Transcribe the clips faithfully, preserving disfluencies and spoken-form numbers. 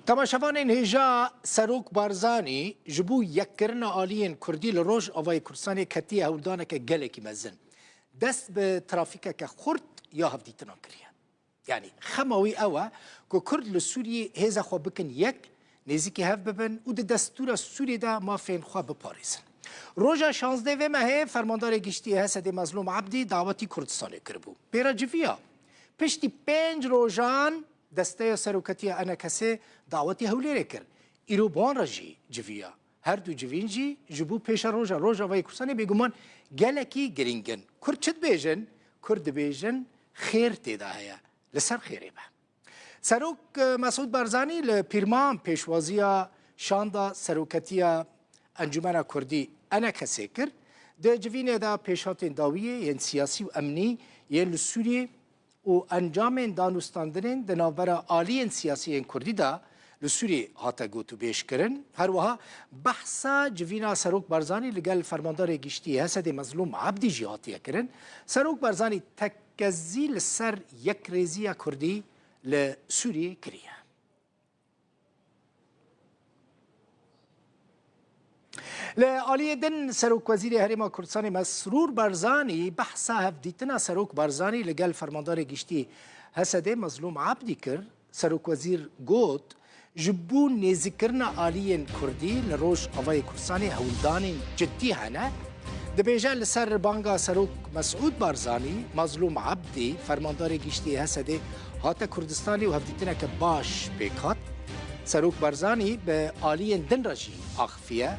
Temaşevanên hêja, Serok Barzanî ji bo yekkirina aliyên Kurdî li Rojavayê Kurdistanê ketiye hewldaneke gelekî mezin. Dest bi trafîkeke xurt ya hevdîtinan kiriye. Yanî xema wî ew e ku Kurd li Sûriyê hêza xwe bikin yek, nêzîkî hev bibin û di destûra Sûriyê de mafên xwe biparêzin. Roja şazdeh vê mehê Fermandarê Giştî yê H S D'ê Mezlûm Ebdî dawetî Kurdistanê kiribû. Pêra civiya, piştî pênc rojan Desteya Serokatiya ENKSê dawetî Hewlêrê kir. Îro bi wan re jî civiya. Her du civîn jî ji bo pêşeroja Rojavayê Kurdistanê bêguman gelekî girîng in. Kurd çi dibêjin? Kurd dibêjin xêr tê de heye. Li ser xêrê be. Serok, e, Mesûd Barzanî li Pîrman pêşwaziya şanda seroketiya Encûmena Kurdî ENKSê kir. Di civînê de pêşhatên dawiyê yên siyasî û emnî yên li Sûriyê û encamên danûstandinên di navbera aliyên siyasî yên Kurdî de li Sûriyê hate gotûbêjkirin. Her wiha behsa civîna Serok Barzanî li gel Fermandarê Giştî H S D'ê Mezlûm Ebdî jî hatiye kirin. Serok Barzanî tekez jî li ser yekrêziya Kurdî li Sûriyê kiriye. Li aliyê din Serokwezîrê Herêma Kurdistanê Mesrûr Barzanî behsa hevdîtina Serok Barzanî li gel Fermandarê Giştî H S D'ê Mezlûm Ebdî kir. Serokwezîr got, ji bo nêzîkkirina aliyên Kurdî li Rojavayê Kurdistanê hewldanên cidî hene. Dibêje, li ser banga Serok Mesûd Barzanî, Mezlûm Ebdî, Fermandarê Giştî yê H S D'ê hate Kurdistanê û hevdîtineke baş pêk hat. Serok Barzanî bi aliyên din re jî axifiye.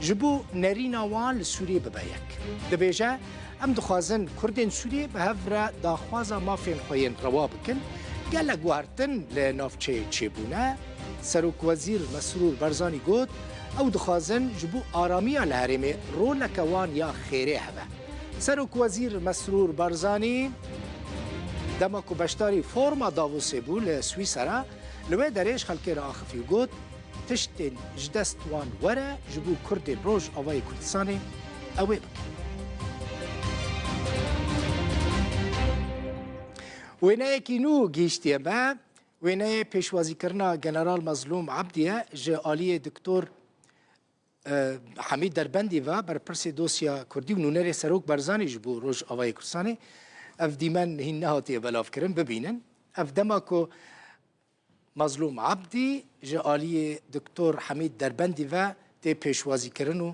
Ji bo nerîna wan li Sûriyê bibe yek. Dibêje, em dixwazin Kurdên Sûriyê bi hev re daxwaza mafên xwe yên rewa bikin. Gelek guhertin li navçeyê çêbûne. Serokwezîr Mesrûr Barzanî got, ew dixwazin ji bo aramiya li herêmê roleke wan ya xêrê hebe. Serokwezîr Mesrûr Barzanî dema ku beşdarî forma Davosê bû li Swîsera, li wê derê ji xelkê re axifî û got, tiştên ji dest wan were ji bo Kurdên Rojavayê Kurdistanê ew ê bikin. Wêneyekî nû gihîştiye me. Wêneyê pêşwazîkirina General Mezlûm Ebdî ye, ji aliyê Doktor, e, Hemîd Derbendî ve, berpirsê dosya Kurdî û nûnerê Serok Barzanî ji bo Rojavayê Kurdistanê. Ev dîmen hîn nehatiye belavkirin, bibînin. Ev dema ku Mezlûm Ebdî ji aliyê Doktor Hemîd Derbendî ve tê pêşwazîkirin û,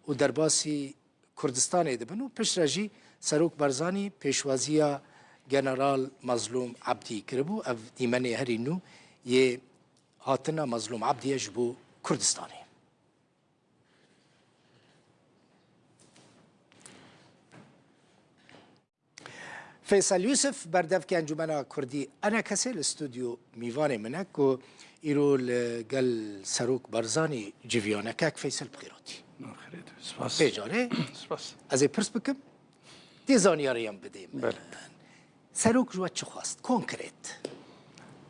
û derbasî Kurdistanê dibin û piştre jî Serok Barzanî pêşwaziya General Mezlûm Ebdî kiribû. Ev dîmenê herî nû yê hatina Mezlûm Ebdî ye ji bo Kurdistanê. Feysel Yûsif, berdevkê Encûmena Kurdî ENKSê li stûdyo mîvanê min e ku îro li gel Serok Barzanî civiyane. Kek Feysel, bi xêr hatî. Xêr hatî, spas. Pê carê. Spas. Ez ê pirs bikim, tê zaniyariyan bidê min. Belê. Serok ji we çi xwest? Konkret.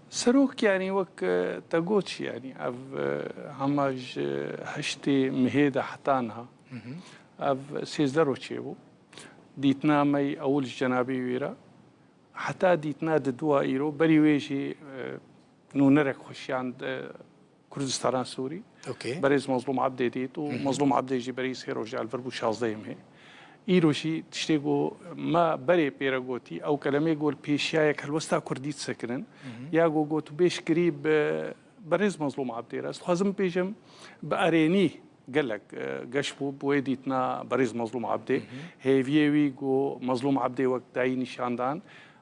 Serok, yanî wek, e, te got, yanî ev, e, hema ji heştê mihê de heta niha, ev sêzdeh roj çêbû. Dîtina me yî ewil ji cenabê wî re, heta dîtina di dua îro, berî wê jî, e, nûnerek xwe şiyand, e, Kurdistana Sûrî. Okey. Berêz Mezlûm Ebdê dît û Mezlûm Ebdê jî berî sê roj de li vir bû şazdehê mehê. Îro jî tiştê ku me berê pê re gotî, ew kelemê ku li pêşiya yekhelwesta Kurdî disekinin, ya ku gotûbêj kirî bi berêz Mezlûm Ebdê re. Ez dixwazim bêjim, bi erênî gelek, e, geş bû, bi wê dîtina berêz Mezlûm Ebdê. Hêviyê wî ku Mezlûm Ebdê wek dayî nîşandan,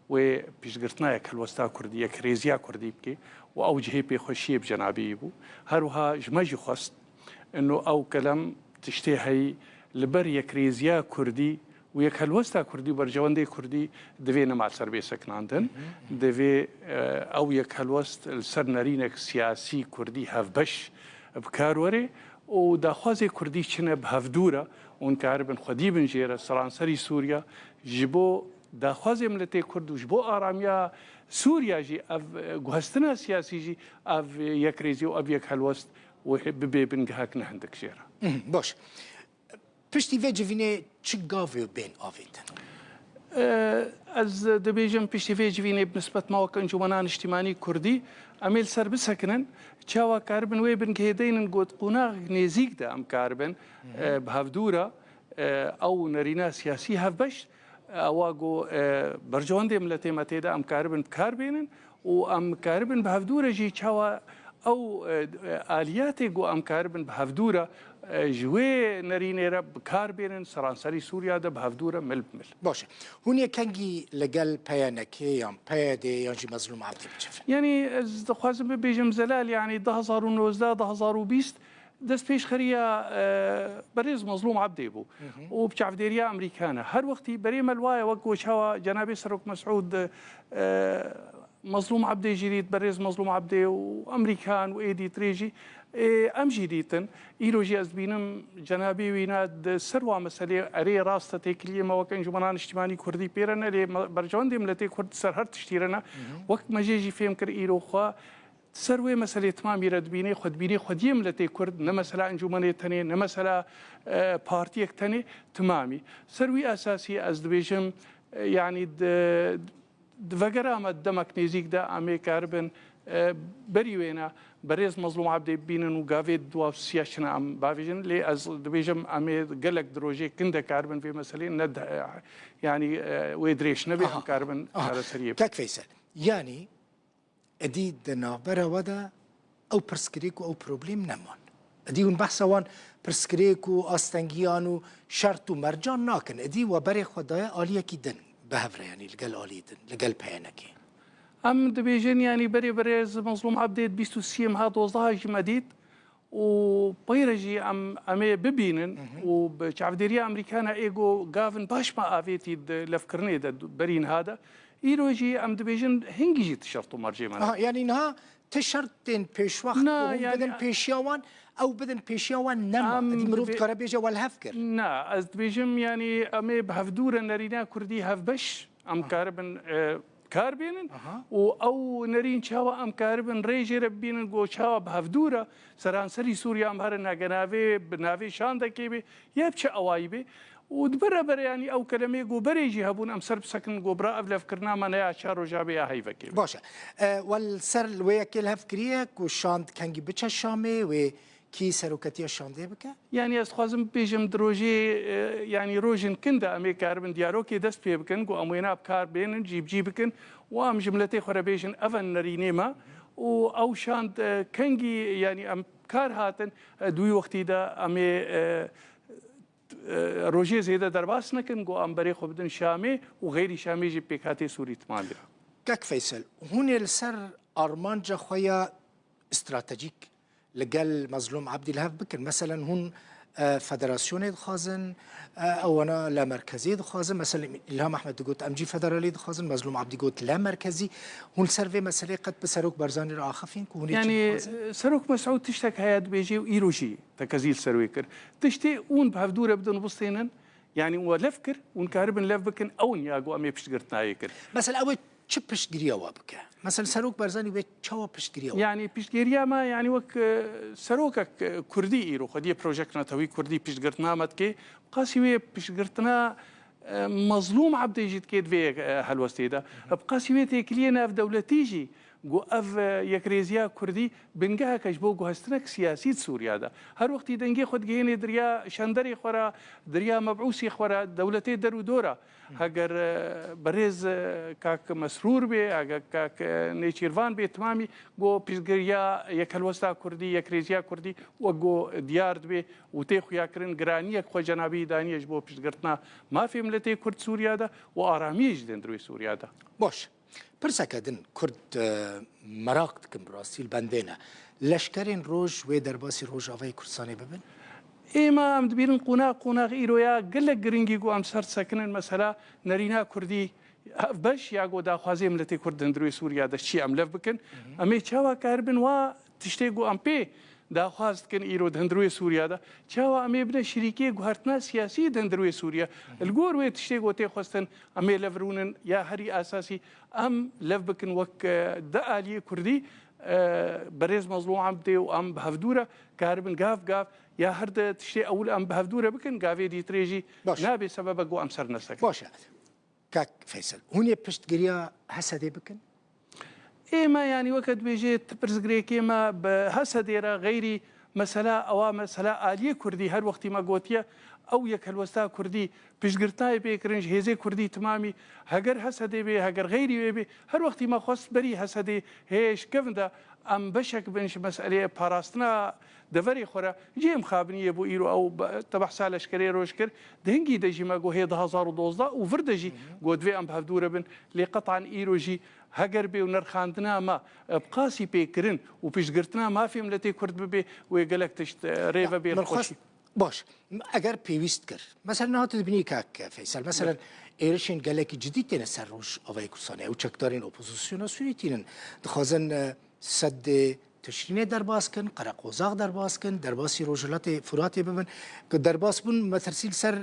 wê piştgirtina yekhelwesta Kurdî, yekrêziya Kurdî bike û ew cihê pêxweşiyê bi cenabî wî bû. Her wiha ji me jî xwest, ino ew kelem tiştê heyî li ber yekrêziya Kurdî û yekhelwesta Kurdî û berjewendê Kurdî divê nema li ser bê sekinandin. Divê, e, ew yekhelwest li ser nerînek siyasî Kurdî hevbeş bi kar were û daxwazê Kurdî çi ne bi hevdû re û hûn karibin xwedî bin jê re seranserî Sûriya ji bo daxwazê miletê Kurd û ji bo aramiya Sûriya jî ev, e, guhestina siyasî jî ev yekrêzî û ev yekhelwest wê bibe bingehek ne hindik jê re. Mhm, baş. Piştî vê civînê çi gavê bên avêtin? E, ez dibêjim piştî vê civînê bi nisbet me wek Encûmena Niştîmanî Kurdî, Em ê li ser bisekinin, çawa karibin wê bingehê deynin got qonaxek nêzîk de em karibin, e, bi hevdû re, e, ew nerîna siyasî hevbeş, ewa ku, e, berjewendê miletê me tê de em karibin bi kar bênin û em karibin bi hevdû re jî çawa ew, e, e, aliyatê ku em karibin bi hevdû re, e, ji wê nerînê re bi kar bênin, seranserî Sûriya de bi hevdû re mil bi mil. Baş e. Hûn yê kengî li gel P Y N K yan P Y D yan jî Mezlûm Ebdî biçifin? Yanî ez dixwazim bibêjim Zelal, yanî du hezar û nozdeh, du hezar û bîst dest pêşxeriya, e, berêz Mezlûm Ebdê bû û bi çavdêriya Amerîkan e. Her wextî berê me li waye wek ku çawa cenabê Serok Mesûd, e, Mezlûm Ebdê jî dît, berêz Mezlûm Ebdê û Amerîkan û êdî tirê jî, ê, em jî dîtin. Îro jî ez dibînim cenabê wî ne di ser wa meselê erê rast e têkiliyê me wek Encûmena Niştimanî Kurdî pê re ne lê me, berjewendê miletê Kurd ser her tiştî re ne. Wek me jê jî fêm kir îro xwe ser wê meselê timamî re dibînê, xwedibînê xwediyê miletê Kurd, ne mesela encûmenê tenê, ne mesela, e, partiyek tenê, timamî. Ser wî esasî ez dibêjim, e, yanî di, di vegera me di demek nêzîk de em ê karibin, e, berî wêne berêz Mezlûm Ebdê bibînin û gavê di dua siya çine em bavêjin. Lê ez dibêjim em ê gelek di rojê kin de karibin vê meselê ne de, e, yanî, e, wê dirêj nebe em karibin çareseriyê bikin. Kek Feysel, yanî Êdî di navbera we de ew pirsgirêk û ew problem neman. Êdî hûn behsa wan pirsgirêk û astengiyan û şert û mercan nakin. Êdî we berê xwe daye aliyekî din bi hev re, yanî li gel aliyê din, li gel P Y N K. Em dibêjin, yanî berê berêz Mezlûm Ebdê di bîst û sê meha dozdeh jî me dît. Û peyre jî em, em ê bibînin û bi çavdêriya Amerîkana ê ku gavin baş me avêtî di levkirinê de berî niha de. Îro jî em dibêjin hingî jî ti şert û mercê me ne. Aha, yanî niha ti şert tên pêşwext Na, ku hûn yanî bidin pêşiya wan, ew bidin pêşiya wan nema. Em Êdî mirov dibê- dikare bêje we li hev kir. Na, ez dibêjim yanî em ê bi hevdû re nerîna Kurdî hevbeş. Em karibin, e, kar bênin û ew nerîn çawa em karibin rê jê re bibînin ku çawa bi hevdû re seranserî Sûriye em herin heke navê, bi navê şandekê bê, ya bi çi awayî bê. Û di bere bere yanî ew kelemê ku berê jî hebûn em ser bisekinin ku bira ev levkirina me ne ya çar roja bê ya heyvekê bê. Baş e. E, we li ser li wê yekê li hev kiriye ku şand kengî biçe Şamê, wê Kî seroketiya şandê bike? Yanî ez dixwazim bibêjim di rojê, e, yanî rojên kin de em ê karibin diyalogê dest pê bikin, ku em wêna bi kar bênin, cîbicî bikin û em ji miletê xwe re bêjin, ev e nerînê me û ew şand, e, kengî, yanî em kar hatin, e, di wî wextî de em ê, e, e, rojê zêde derbas nekin, ku em berê xwe bidin Şamê û xeyrî Şamê jî pêkhatê Sûrî timamî re. Kek Feysel, hûn ê li ser armanca xwe ya stratejîk li gel Mezlûm Ebdî li hev bikin. Meselen hûn, e, federasyonê dixwazin, e, ewana lamerkezî dixwazin. Meselen Îlham Ehmed digot em jî federalî dixwazin, Mezlûm Ebdî got lamerkezî. Hûn li ser vê meselê qet bi Serok Barzanî re axifîn ku hûn ê çi Yanî, dixwazin? Serok Mesûd tiştek heye dibêje û îro jî tekezî li ser wê kir. Tiştê hûn bi hevdû re bidin bistênin, yanî we lev kir, hûn karibin lev bikin, ew in ya ku em ê piştgirtina yê kir. Mesela ew ê çi piştgiriya we bike? Mesela Serok Barzanî wê çawa piştgiriya we? Yanî piştgiriya me, yanî wek, e, serokek, e, kurdî îro xwediyê Project Netewî Kurdî piştgirtina me dike. Bi qasî wê piştgirtina, e, Mezlûm Ebdê jî dike di vê, e, helwestê de. Bi qasî wê têkiliyê navdewletî jî ku ev, e, yekrêziya kurdî bingeheke ji bo guhestinek siyasî di Sûriya de. Her wextî dengê xwe digihênê di riya şenderê xwe re, di riya mebûsê xwe re, dewletê der û dora. Heger, e, berêz, e, kak Mesrûr bê, heger kak, e, Nêçîrvan bê, timamî ku piştgiriya yekhelwesta kurdî, yekrêziya kurdî wek ku diyar dibe û tê xuyakirin, giraniyek xwe cenabî daniye ji bo piştgirtina mafê miletê kurd Sûriya de û aramiyê jî di hundirê Sûriya de. Baş. Pirseke din Kurd, e, meraq dikin bi rastî li bendê ne. Leşkerên roj wê derbasî Rojavayê Kurdistanê bibin? Êma em dibînin qonax qonax îro ya gelek giringî ku em ser disekinin, mesela nerîna Kurdî hevbeş ya ku daxwazê miletê Kurd di hundirê Sûriya de çi em lev bikin. Hı hı. Em ê çawa karibin wa tiştê ku em pê daxwaz dikin îro di hundirê Sûriya de, çawa em ê bine şirîkê guhertina siyasî di hundirê Sûriya? Hı hı. Li gor wê tiştê ku tê xwestin em ê lev rûnin ya herî esasî em lev bikin wek, e, di aliyê Kurdî, e, berêz Mezlûm Ebdê û em bi hevdû re karibin gav gav ya her di tiştê ewil em bi hevdû re bikin, gavê dîtirê jî Baş. Nabe sebebe ku em ser nesekin. Baş e. Kak Feysel, hûn ê piştgiriya Hesedê bikin? Ê me, yanî weke dibêjê ti pirsgirêkê me bi Hesedê re xeyrî mesela ewa mesela aliyê Kurdî her wextî me gotiye, ew yek helwesta Kurdî piştgirtayê pê kirin ji hêzê Kurdî timamî, heger Hesedê bê, heger xeyrî wê bê, her wextî me xwest berî Hesedê hê ji kevin de em beşek bin ji meseleyê parastina deverê xwe re. Cihê mixabiniyê bû îro ew be-, te behsa leşkerê roj kir, di hingî de jî me got hê du hazar û dozdeh û vir de jî got divê em bi hevdû re bin, lê qetan îro jî heger bê û nirxandina me, e, bi qasî pê kirin û piştgirtina mafê miletê Kurd bibe, wê gelek tişt, e, rêve bê. Min xwest, baş, eger pêwîst kir. Mesela niha tu dibînî kak Feysel. Mesela êrişên gelekî cidî têne ser Rojavayê Kurdistanê. Ew çekdarên opozisyona Sûrî tînin. Dixwazin, e, Seddê Tişrînê derbas kin, Qereqozax derbas kin, derbasî Rojhilatê Furatê bibin. Ku derbas bûn, metirsî li ser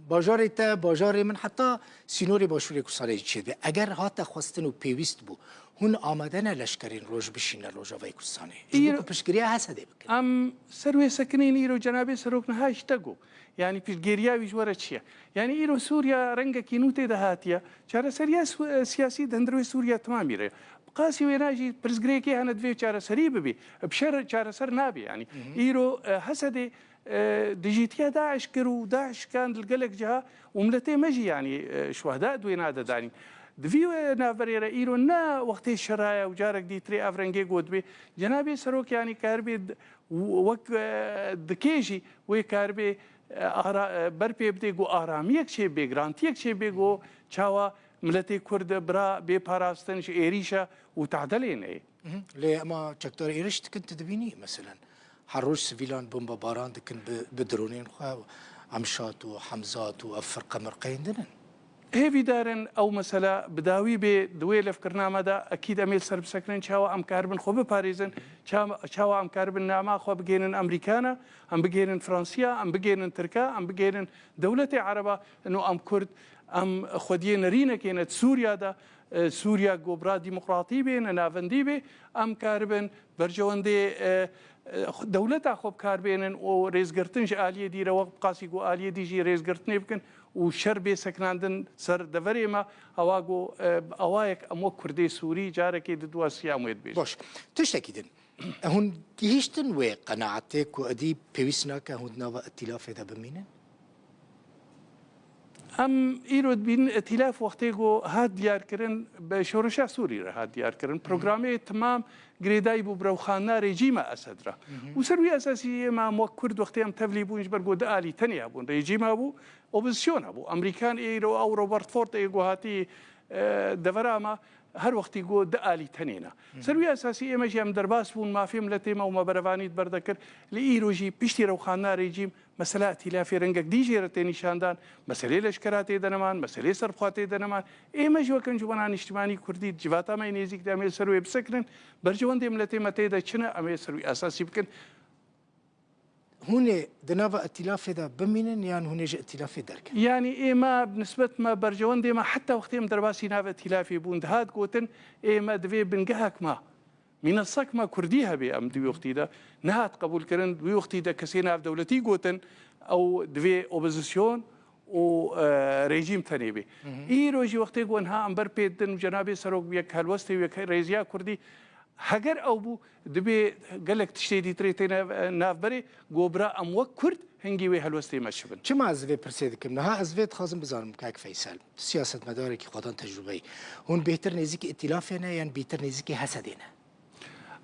bajarê te, bajarê min, heta sînorê Başûrê Kurdistanê jî çêdibe. Eger hate xwestin û pêwîst bû, hûn amade ne leşkerên roj bişîne Rojavayê Kurdistanê? Ji bo ku piştgiriya Hesedê bikin. Em ser wê sekinên îro cenabê serok niha ji te got. Yanî piştgiriya wî ji we re çi ye? Yanî îro Sûriya rengekî nû tê de hatiye. Çareseriya su-, siyasî di hundir wê Sûriya timamî re. Bi qasî wêna jî pirsgirêkê hene divê çareserî bibî. Bi şer çareser nabî yanî. Îro, e, Hesedê e, dijîtiya DAIŞ kir û DAIŞ şikand li gelek ciha û miletê me jî, yanî, e, şuheda di wê nade danîn. Di vî, e, navberê re îro ne wextê şera ye û carek dîtirê ev rengê got bê. Cenabê Serok, yanî, karibê d-, w-, wek, e, dikê jî wê karibê, e, ara-, e, ber pê bidê ku aramiyek çêbê, garantiyek çêbê ku çawa miletê Kurd bira bê parastin ji êrîşa û tehdê lê neyê. Mhm. Lê ema çekdar êriş dikin, tu dibînî, meselen, her roj sivîlan bombebaran dikin bi, bi dronên xwe, Emşat û Hemzat û ev firqe mirqeyên din in. Hêvîdar in ew mesela bi dawî bê di wê lêvkirina me de, ekîd em ê li ser bisekinin, çawa em karibin xwe biparêzin, ça-, çawa em karibin nama xwe bigênin Amerîkana, em bigênin Fransiya, em bigênin Tirka, em bigênin dewletê Ereba, ino em Kurd, em xwediyê nerînekê ne di Sûriya de, e, Sûriya ku bira demokratî bê, ne navendî bê, em karibin berjewendê, e, e, dewleta xwe bi kar bênin û rêzgirtin ji aliyê dî re wek bi qasî ku aliyê dî jî rêzgirtinê bikin û şer bê sekinandin ser deverê me, ewa ku, e, ewa yek em wek Kurdê Sûrî carekê di duwasiya em wê dibêjin. Baş. Tiştekî din. Hûn gihîştin wê qenaetê ku êdî pêwîst nake hûn di nava îtîlafê de bimînin? Em îro dibînin îtîlaf wextê ku hat diyarkirin, bi şoreşa Sûrî re hat diyarkirin. Hı hı. Programê temam girêdayî bû bi rewxandina rejîma Esed re. Hı hı. Û ser wî esasî êma em wek Kurd wextê em tevlî bûn ji ber ku du alî tenê hebûn. Rejîma bû, opozîsyona bû. Amerîkan ê îro ew Robert Ford ê ku hatî, e, devera me her wextî ku du alî tenê ne. Hı hı. Ser wî esasî ême jî em derbas bûn, mafê miletê me û me berevanî di ber de kir. Lê îro jî piştî rewxandina rejîm, mesela îtîlafê rengek dî jê re tê nîşandan, meselê leşkera tê de neman, meselê serbixwe tê de neman. Ême jî wek Encûmena Niştimanî Kurdî di civata me yê nêzîk de em ê li ser wê bisekinin, berjewendê miletê me tê de çi ne, em ê ser wî esasî bikin. Hûn ê di nava îtîlafê de bimînin yan hûn ê ji îtîlafê derkevin? Yanî ême bi nisbet me berjewendê me heta wextê em derbasî nava îtîlafê bûn dihat gotin, ême divê bingehek me Mînesek me kurdî hebê, em di wî wextî de nehat qebûlkirin, di wî wextî de kesê navdewletî gotin, ew divê opozîsyon û, e, rejîm tenê bê. Hı hı. Îro jî wextê ku niha em ber pê didin û cenabê serok bi yek helwestê û yek rêziya kurdî, heger ew bû, dibê gelek tiştê dîtirê têne, e, navberê, ku bira em wek kurd hingî wê helwestê me çi bin. Çima ez vê pirsê dikim? Niha ez vê dixwazim bizanim, kak Feysel, siyasetmedarekî xwedan tecrûbeyî. Hûn bêhtir nêzîkî îtîlafê ne yan bêhtir nêzîkî Hesedê ne?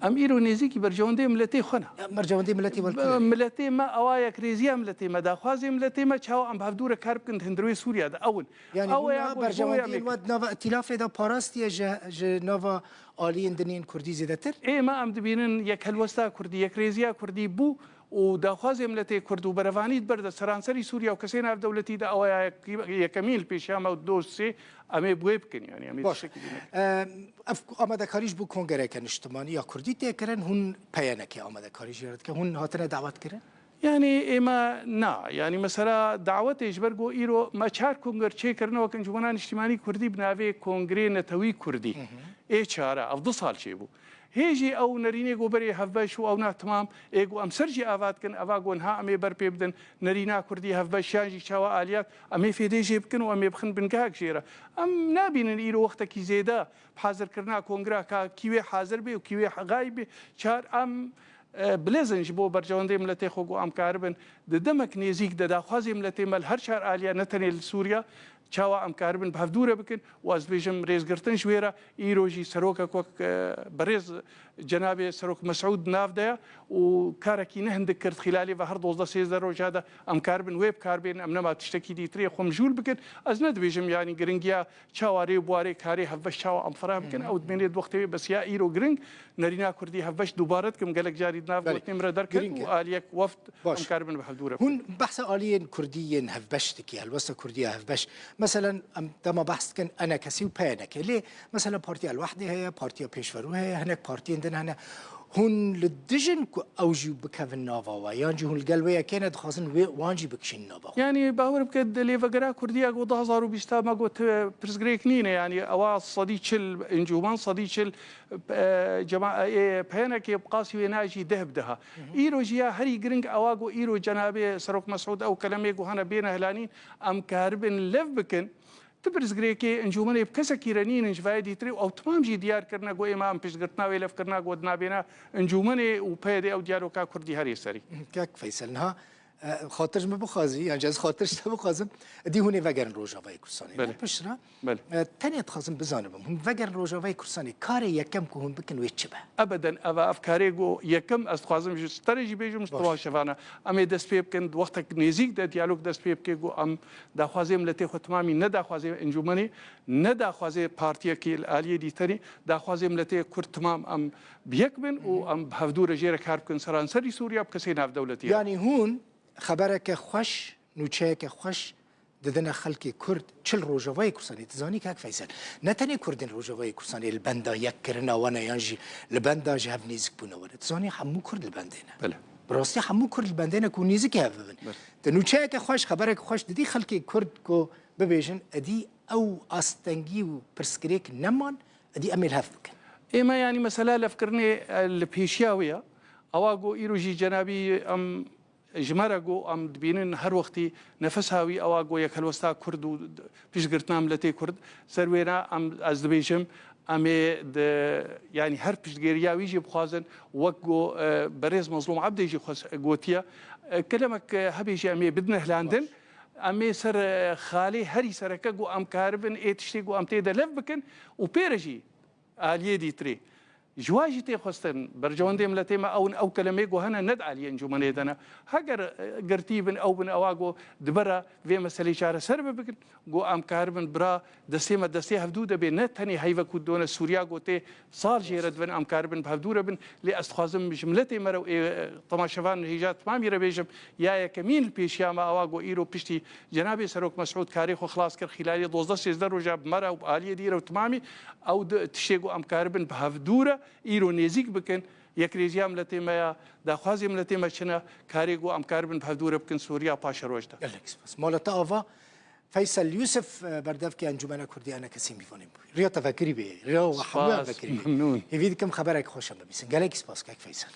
Em îro nêzîkî berjewendê miletê xwe ne. Ya, berjewendê miletê we li ku ye? Miletê me, ewa yekrêziya miletê me, daxwazê miletê me, çawa em bi hevdû re kar bikin di hundirê Sûriya de. Ew in. Yanî ew hûn ya niha ku ji bo wê em berjewendiyên ê we di nava îtîlafê de parastiye ji, ji nava aliyên din yên kurdî zêdetir? Ê me em dibînin yek helwesta kurdî, yekrêziya kurdî bû û daxwazê miletê kurd û berevanî di ber de seranserî Sûriya û kesê navdewletî de ew ya yek-, yekemîn li pêşiya me û doz sê em ê bi wê bikin, yanî em ê tiştekî din nekin. Baş. Ehm, Ev amadekarî ji bo kongereke niştimanî ya kurdî tê kirin, hûn P Y N K amadekarî jê re dike, hûn hatine dawet kirin? Yanî ême na, yanî mesela dawetê ji ber ku îro me çar konger çêkirine wek Encûmena Niştimanî Kurdî bi navê Kongrê Netewî Kurdî. Hı hı. Ê çara, ev du sal çêbû. Hê jî ew nerînê ku berê hevbeş û ew na timam ê ku em ser jî ava dikin, eva ku niha em ê ber pê bidin nerîna kurdî hevbeş yan jî çawa aliyat, em ê fêdê jê bikin û em ê bixin bingehek jê re. Em nabînin îro wextekî zêde bi hazirkirina kongra ka kî wê hazir bê û kî wê gayb bê. Çar em, e, bilêzin ji bo berjewendê miletê xwe ku em karibin di demek nêzîk de daxwazê miletê me li her çar aliya ne tenê li Sûriya, çawa em karibin bi hevdû re bikin û ez dibêjim rêzgirtin ji wê re îro jî serokek wek, e, berêz cenabê Serok Mesûd nav de ye û karekî ne hindik kir xîlalê ve her dozdeh sêzdeh roja de em karibin wê bi kar bênin, em nema tiştekî dîtirê xwe mijûl bikin. Ez ne dibêjim yanî giringiya çawa rê û buwarê karê hevbeş çawa em ferah bikin, ew dimênê di wextê wê bes ya îro giring nerîna kurdî hevbeş dubare dikim gelek carî di nav Belê. Gotinê min re derket Giring û e. Aliyek weft Baş. Em karibin bi hevdû re bikin. Hûn behsa aliyên kurdî yên hevbeş dikî, helwesta kurdî ya hevbeş. Meselen, em dema behs dikin enekesî û P N K. Lê, mesela, Partiya El-Wehdê heye, Partiya Pêşverû heye, hinek partiyên din hene. Hûn li dijin ku ew jî bikevin nava we? Yan jî hûn li gel wê yekê ne dixwazin wê wan jî bikişînin nava xwe? Yanî, bawer bike, di lêvegera kurdî ya ku du hazar û bîst me got, e, pirsgirêk nîne. Yanî, ewa sedî çil encûmen, sedî çil e, cema-, e, P N K bi qasî wê nayê jî deh bi deha. Îro jî ya herî giring ewa ku îro cenabê Serok Mesûd ew kelemê ku hene bêne hilanîn, em karibin lev bikin. Ti pirsgirêkê encûmenê bi kesekî re nînin ji vayê dîtirê û ew timam jî diyar kirine ku êma em piştgirtina wê levkirina ku di navbêna encûmenê û P Y D'ê ew diyaloga kurdî herê serî. Kek Feysel, niha E, xatir ji min bixwazî, yan jî ez xatir ji te bixwazim, dî hûn ê vegerin Rojavayê Kurdistanê. Belê. Ne piştre, Belê. e, tenê dixwazim bizanibim, hûn vegerin Rojavayê Kurdistanê, karê yekem ku hûn bikin wê çi be? Ebeden, eva ev karê ku yekem ez dixwazim ji te re jî bêjim, ji Baş. Temaşevana. Em ê dest pê bikin, di wextek nêzîk de diyalog dest pê bike ku em daxwazê miletê xwe timamî, ne daxwazê encûmenê, ne daxwazê partiyekê li aliyê dîtenî, daxwazê miletê Kurd timam em bi yek bin û em bi hevdû re jê re kar bikin seranserî Sûriya bi kesê navdewletî re. Yanî hûn xebereke xweş, nûçeyeke xweş didine xelkê Kurd, çi li Rojavayê Kurdistanê. Tu zanî kak Feysel, ne tenê Kurdên Rojavayê Kurdistanê li benda yekkirina we ne yan jî li benda ji hev nêzikbûna we ne. Tu zanî hemû Kurd li bendê ne. Belê. Bi rastî hemû Kurd li bendê ne ku nêzikî hev bibin. Belê. Tu nûçeyeke xweş, xebereke xweş didî xelkê Kurd ku bibêjin, edî ew astengî û pirsgirêk neman, edî em ê li hev bikin. Ême yanî mesela levkirinê, e, li pêşiya wê ye. Ewa ku îro jî cenabî em Ji me re got, em dibînin her wextî nefesa wî ewa got yekhelwesta Kurd û piştgirtina miletê Kurd. Ser wêna em, ez dibêjim, em ê di, yanî her piştgiriya wî jî bixwazin, wek got, e, berêz Mezlûm Ebdê jî xwe gotiye. E, kelemek, e, hebê jî em ê bidine hilandin. Em ê ser, e, xalê herî sereke got em karibin ê tiştê got em tê de lev bikin û pê re jî aliyê dîtirê. Ji wa jî tê xwestin, berjewendê miletê me ew in, ew kelemê ku hene ne di aliyê encûmenê de ne. Heger, e, girtî bin, ew bin, ewa ku di ber re vê meselê çareser bibikin, ku em karibin bira destê me destê hevdû de bê, ne tenê heyve ku done Sûriya ku tê sal jê re dibin, em karibin bi hevdû re bin. Lê ez dixwazim ji miletê me re û ê, e, temaşevan hêja timamî re bêjim, ya yekemîn li pêşiya me ewa ku îro piştî Cenabê Serok Mesûd karê xwe xilas kir, xîlalê dozdeh sêzdeh roja bi me re û bi aliyê dî re û timamî ew di tiştê ku em karibin bi hevdû re îro nêzîk bikin. Yekrêziya miletê me ya, daxwazê miletê me çi ne, karê ku em karibin bi hevdû re bikin Sûriya paşeroj de. Gelek spas. Mala te ava. Feysel Yusuf, e, berdevkê Encûmena Kurdî enekesî mîvanê bû. Riya te vekirî bê. Riya we hemûyan Spas, vekirî bê. Memnûn. Hêvî dikim xeberek xweş em bibîsin. Gelekî spas kek Feysel.